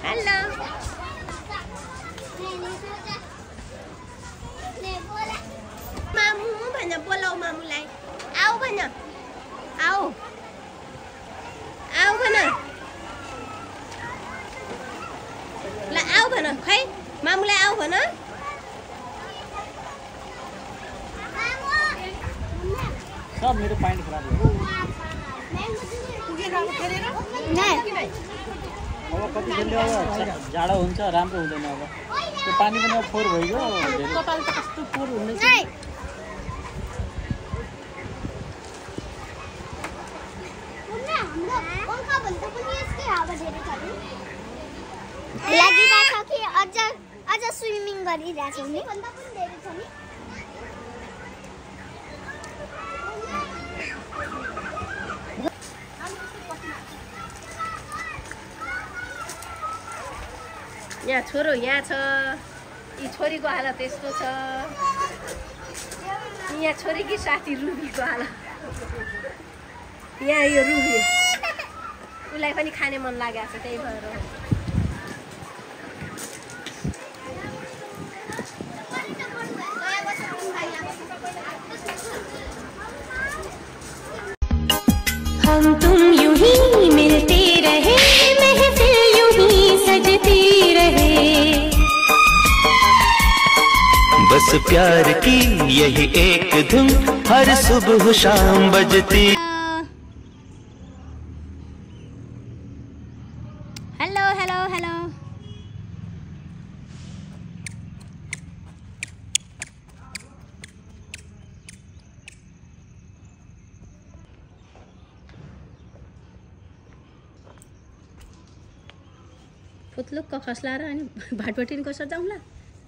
hello मामु भन बोलाऊ मामुलाई आऊ भन आऊ आऊ भन ल आऊ भन खै मामुलाई आऊ भन सब मेरो पानी खराब भयो अब कति खेल्ने अब जाडो हुन्छ राम्रो हुँदैन अब त्यो पानी पनि अब फोहोर भइगयो कपाल त कस्तो फोहोर हुँदैछ लागिरहेछ कि अझ स्विमिङ गरिरहेछ नि यहाँ छोरो यहाँ छ यी छोरीको हालत यस्तो छ यहाँ छोरीकी साथी रुबीको हालत यहाँ यो रुबी उसलाई पनि खाने मन लागेको छ त्यही भएर हम तुम यूं ही मिलते रहे महफिल यूं ही सजती रहे बस प्यार की यही एक धुन हर सुबह शाम बजती हेलो हेलो हेलो फुत्लुक्क खस्लाएर अनि भाटभटिनको सजाउँला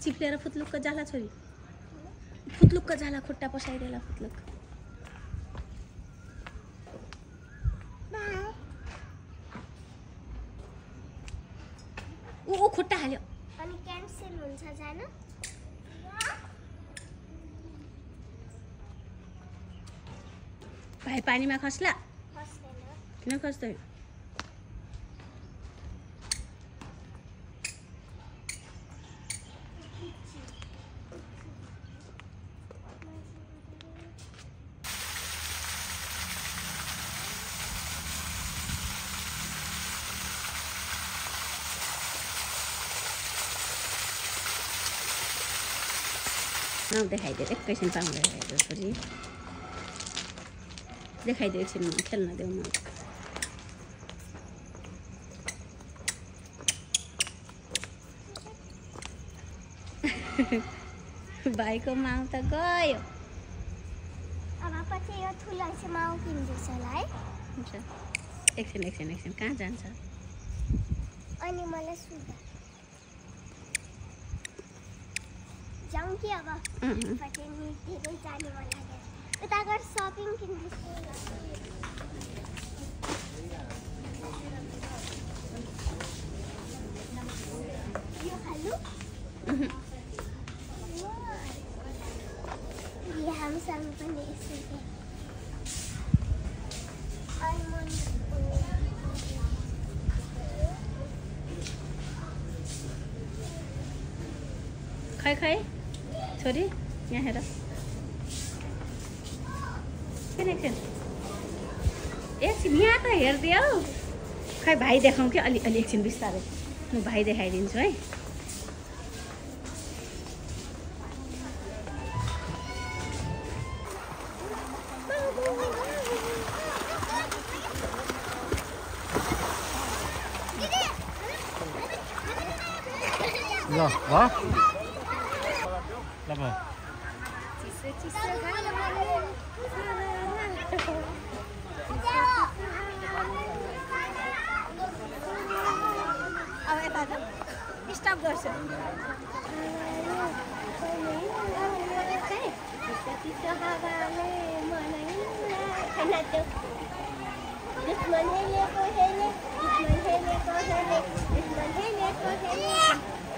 चिप्लेर फुत्लुक्क जाला छोरी फुत्लुक्क जाला खुट्टा पसाइदेला फुत्लुक्क ऊ खुट्टा हाल्यो अनि क्यान्सल हुन्छ जान भाइ पानीमा खस्ला किन खस्दैन देखाइदियो एकैछिन पाउँदै छोरी देखाइदियो एकछिन खेल्न देऊ न भाइको माउ त गयो अब पछि यो ठुलो चाहिँ माउ किन्दैछ होला है एकछिन कहाँ जान्छ अनि मलाई सुधा जाउँ कि अब पछि नि धेरै जाने मन लाग्यो उता गएर सपिङ किन्दैछु यो खालु हामीसँग पनि यसो खै छोरी यहाँ हेर एकछिन यहाँ त हेरिदियो खै भाइ देखाउँ कि अलि एकछिन बिस्तारै म भाइ देखाइदिन्छु है स्टप गर्छ दुश्मन हेलेको हेले दुश्मन हेलेको हेले दुश्मन हेलेको हेले